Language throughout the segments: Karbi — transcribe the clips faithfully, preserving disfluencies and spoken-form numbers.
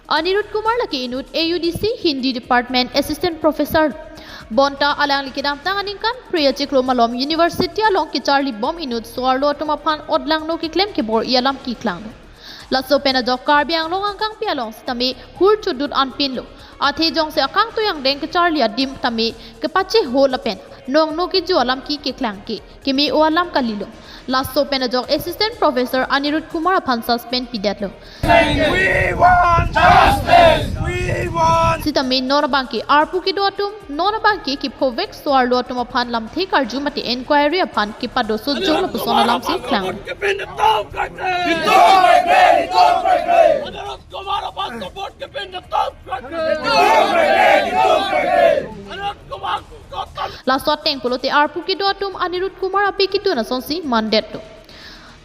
Anirudh Kumar lake inut A U D C Hindi Department Assistant Professor. Bonta alangli kedamtang aningkan phli achiklo malom University along kecharli bom inut so-arlo atum aphan odlangno keklem kebor-i alam keklanglo. Laso pen ajok Karbi Anglong angkangpi along sitame hur chodut anpinlo. Athe jongsi akangtui angdeng kecharli adim tame kepacheho lapen nongno keju alam ke keklang ke keme-o alam kalilo. Laso pen ajok Assistant Professor Anirudh Kumar aphan suspend pidetlo. We want justice! We want Sitame non abangke arpu kedo atum, non abangke kephovek so-arlo atum aphan lamthe karju mate inquiry aphan kepadoso jong lapuson alamsi klang. Laso ateng pulote arpu kedo atum Anirudh Kumar ape ketun asonsi mandetlo.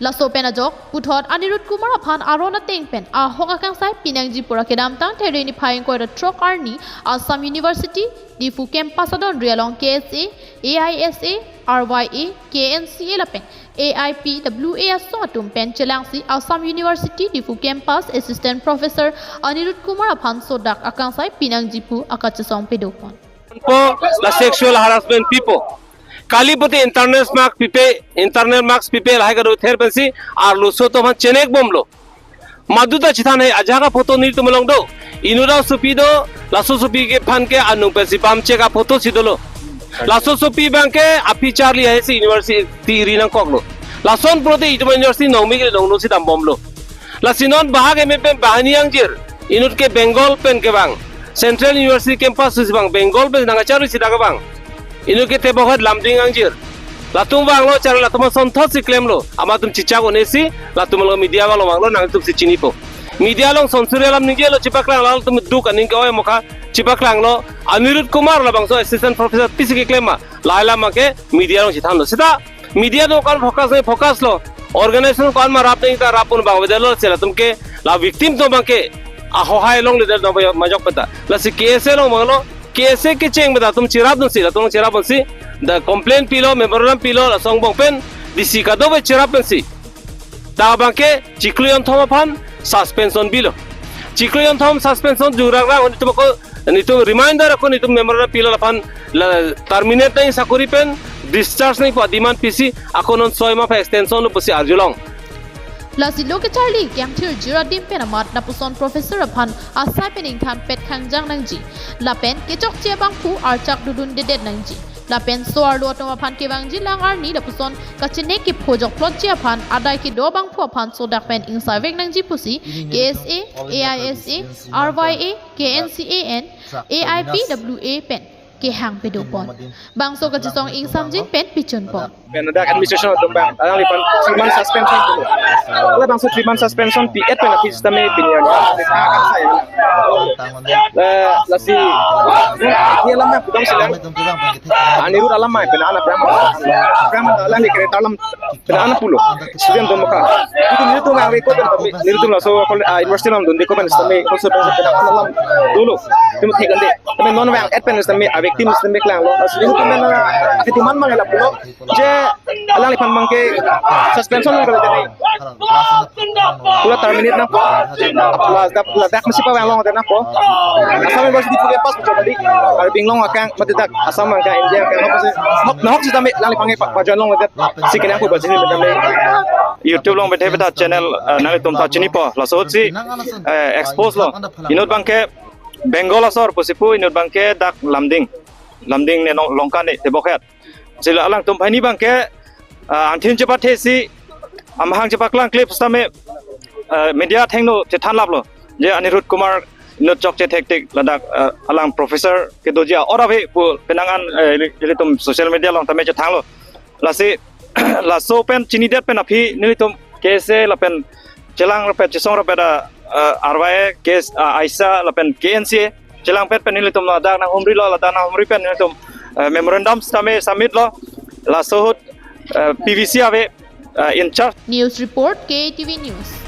Laso pen ajok puthot Anirudh Kumar aphan aron ateng pen ahok akangsai pinangji pura kedamtang There niphai ingkoi ra throk arni Assam University Diphu campus adonri along K S A, A I S A, R Y A, K N C A lapen A I P W A asong atum pen chelangsi Assam University Diphu campus Assistant Professor Anirudh Kumar aphan sodak akangsai pinangji pu akachesong pedopon. Po la sexual harassment pipo. Kali pulote internal marks pipe, internal marks pipe lahai kadother pensi arloso atum aphan chenek bomlo. Maduta chethan hai ajahak aphoto nelitum along do. Inut asopi do, laso asopi ke aphan ke anung pensi bam chek aphoto si dolo. Laso asopi abangke aphi charli hai si university ri nangkoklo. Lason pulote itum university nongmik le nongno si dam bomlo. Lasi non bahak M A pen banghini angjir, inut ke Bengal pen kevang, Central University campus si vang, Bengal pen nangkacharli si dak vang. Inut ke tebokhet Lumding angjir. Latum vanglo, charli latum asonthot si klemlo. Amat atum chichak un-e si, latum along media vanglo vanglo, nangtum si chinipo. Media along son suri alam ningjelo, chepaklanglo, latum duk aning ke-oi mokha chepaklanglo. Anirudh Kumar labangso assistant professor pisi keklem ma, lahai alam ke media along chethanlo. Seta media do kan focus nai focus lo. Organization ko-an ma rap nai ta rap un abang avedetlo, si latum ke la victim atum abangke ahohai longledet nang majok peta. Lasi K S A along vanglo, K S A kecheng peta atum cherap dunsi, latum cherap dunsi, the complaint pilo, memorandum pilo, laso angbong pen D C kadokave cherap pensi dak abangke chiklo jonthom aphan suspension bilo. Chiklo jonthom suspension jurak rak nelitum ako, nelitum reminder ako, nelitum memorandum pilo, laphan la terminate nangji sakori pen discharge nangji pu demand pisi ako non soi ma aphan extension lo pusi arjulong. Lasi lo kecharli kangthir jir adim pen amat lapuson professor aphan asai pen ingthan pet khangjang nangji. Lapen kechokche abangphu archak dodundedet nangji. Lapen so-arlo atum aphan kevangji lang arni lapuson kachenek kepho jokplotji aphan adai kedo abangphu aphan sodak pen ingsai vek nangji pusi K S A, A I S A, R Y A, K N C A N, A I P W A pen kehang pedopon. Bangso kachesong ingsamjin pen pichunpon. Pen dak administration atum abang, alangliphan three month suspension. Ala bangso three month suspension pi-et pen aphi sitame pini an. Eh, lasi, dia lama pudam silang. Anirudh alam mai, pena anak Brahma. Brahma alangli kereta alam, pena anak pulo. Student atum maka. Itu nelitum yang ikut, tapi nelitum laso, ah, university along dun, di komen sitame, also pena anak alam dulu. Itu thek ande. Tapi non yang advance sitame, ah, victim sitame klanglo. Lasi nelitum yang, ah, itu man mang la pulo. Je, alangliphan abangke suspension kalite ni. Pura terminate nangpo. Ladak, ladak masi pavang longdet nangpo. Assam University puke pas pujo tadi. Karbi Anglong akang mati dak Assam akang India akang. Nahok si, nahok, nahok sitame alangliphan ke pa, pajoin longdet. Si kenang pu bajini sitame. YouTube along bethe beta channel, eh, nanglitum ta chinipo. Laso ahut si, eh, expose lo. Inut abangke Bengal asor pusi pu, inut abangke dak Lumding. Lumding ne nong, Longka ne tebokhet. Sila alangtum banghini abangke, ah, angthin chepathesi, amahang chepaklang klip sitame, ah, media athengno chethanlaplo. Je Anirudh Kumar inut chokche thektik ladak, ah, alang professor kedoji a-or ave pu penang an, eh, ili-, ilitum social media along tame chethanglo. Lasi, laso pen chinidet pen aphi nelitum K S A lapen chelang rapet, chesong rapet, ah, ah, R Y A, K S, ah, AISA, lapen K N C A, chelangpet pen nelitum ladak nanghumrilo, ladak nanghumri pen nelitum, eh, memorandum sitame submit lo, laso ahut, eh, P V C ave, eh, in charge. News report, K A T V News.